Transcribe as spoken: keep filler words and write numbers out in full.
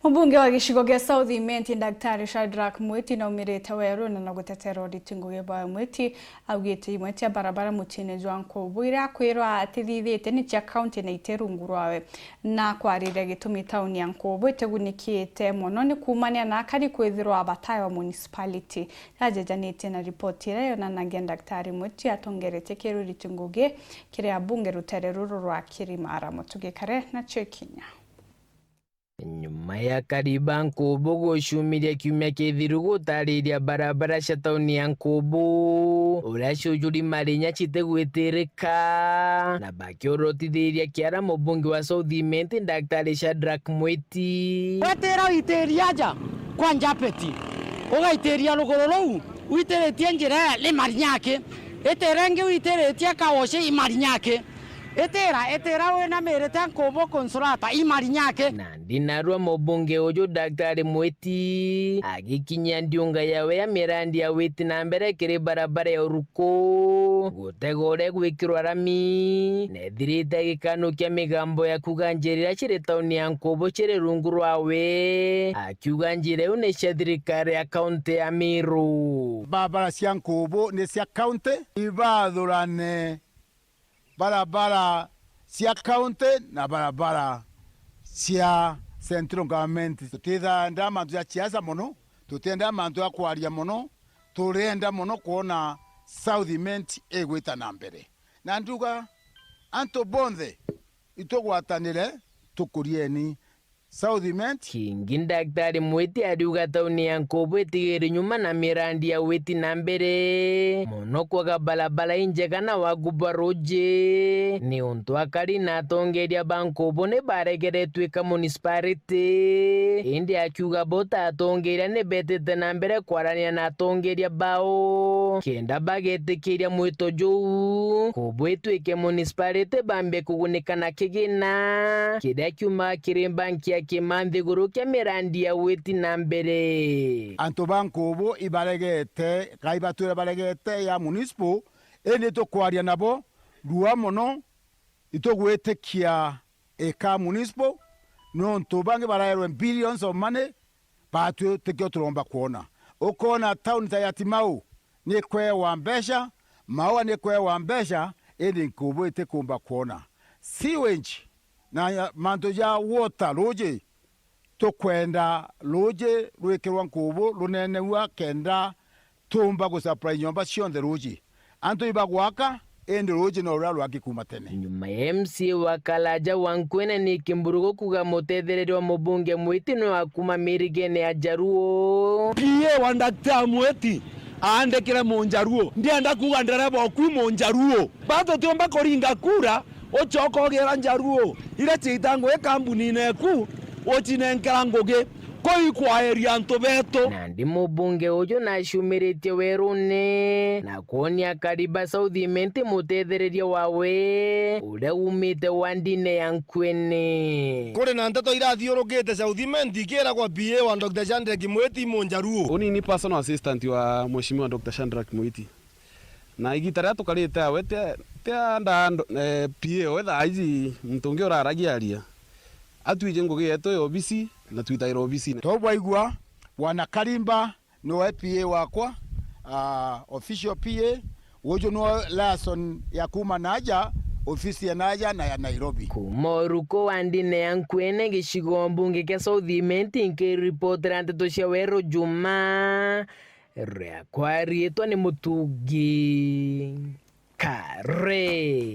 Mubunge wa gicigo gia South Imenti, Daktari Shadrack Mwiti, naumirite werune na gutetera uriti ngugi bwa Mwiti, augite imwe cia barabara mutine jwa Nkubu iria akwirwa atithithite ni cia county na iti rungu rwawe. Na kwariria gitumi tauni ya Nkubu itigunikite mono ni kuumania na akari kwithirwa batayo municipality. Ajejanitie na ripoti iria yonanagia Daktari Mwiti atongeretie kiruriti ngugi kiri abunge rutere ruru rwa Kirimara. Mutugi Kare nacio ikinya. Nyuma ya akari ba Nkubu gucumiria kiumia kithiru gutariria barabara cia tauni ya Nkubu, uria ciujuri marinya citigwitirika, na bakiorotithiria kiara mubunge wa South Imenti, Daktari Shadrack Mwiti. Wetira uitiria aja kwa Njapeti, ugaitiria ruguru ruu uitiritie njira ni marinyaki, itira ingi uitiritie Kawoshi i marinyaki. Itira, itira winamirite Nkubu Consolata, i marinyaki. Nandi narua mubunge uju Daktari Mwiti agikinyia ndiunga yawe ya mirandi ya witi na mbere kiri barabara ya Uruku, gutega uria gwikirwa rami, nethirite agikanukia migambo ya kuuga njira iria ciri tauni ya Nkubu ciri rungu rwawe, akiuga njira iu ni cia thirikari ya kaunti ya Meru. Barabara cia Nkubu ni cia kaunti, ibathurane barabara cia county na barabara cia central government. Tutienda mantu ja siasa mono, tutienda mantu ja kwaria mono, turenda mono kwona South Imenti igwita na mbere. Na nduga, antu bonthe itugwatanire, tukurieni South Imenti. Kingi Daktari Mwiti ariuga tauni ya Nkubu itigiri nyuma na mirandi ya witi na mbere, mono kwaga barabara injega na wagu bwa ruji, niuntu akari na atongeria ba Nkubu ni baregere twika municipality, indi akiuga bo ta atongeria ni betite na mbere kwarania na atongeria bao, kenda bagetikiria mwito juu, Nkubu itwike municipality bambe kugunika na kigina kiria kiumaga kiri mbanki ya kima nthiguru kia mirandi ya witi na mbere. Antu ba Nkubu ibaregete, ka ibatwire baregete ya municipal, indi tukwaria nabo rua mono, itugwitikia ika municipal, nontu bangi baraerwe billions of money, batwi tikio turomba kwona. Ukona town ta ya Timau ni kwewa mbeca, Maua ni kwewa mbeca, indi Nkubu itikumba kwona. Sewage na mantu ja water, ruji, tukwenda ruji rwikirwa Nkubu runenegua kenda tumba gusupply nyomba cionthe ruji. Antu ibagwaka, indi ruji no ruria rwaki kuma tene. Nyuma ya M C A wa Kalaja wa Nkwene Nick Mburugu kuga mutethereria wa mubunge Mwiti niwe wa kuma mirigene ya Jaruo. P A wa Daktari Mwiti aandikire Munjaruo. Ndienda kuuga ndereba oku i Munjaruo. Ba tutiumba kuringa kura, ucoka ugira Njaruo iria ciitangwa i kambunine eku, ucinenkera ngugi. Kuu ikwaeria antu betu. Nandi mubunge uju naciumiritie werune na kwonia akari ba South Imenti mutethereria wawe uria umite wandine ya Nkwene. Kuri na nteto irathiurukite South Imenti ikiragwa P A wa Doctor Shadrack Mwiti i Munjaruo. Uni ni personal assistant wa Mheshimiwa Doctor Shadrack Mwiti. Na igita riria tukarite awe, ti, ti anda ando-, eh, P A owe thaa iji muntu ungi uraragia aria. Atwije ngugi yetu ya obisi na twitaira obisine. Tobwaigua, Bwana Karimba niwe P A wakwa, ah, official P A. Uju niwe liaison ya kuma naja, ofisi ya naja na ya Nairobi. Kuma Uruku wandine ya Nkwene gicigo mbunge kia South Imenti, nkiripotera nteto cia Weru Juma. Riakwa riitwa ni Mutugi Kare.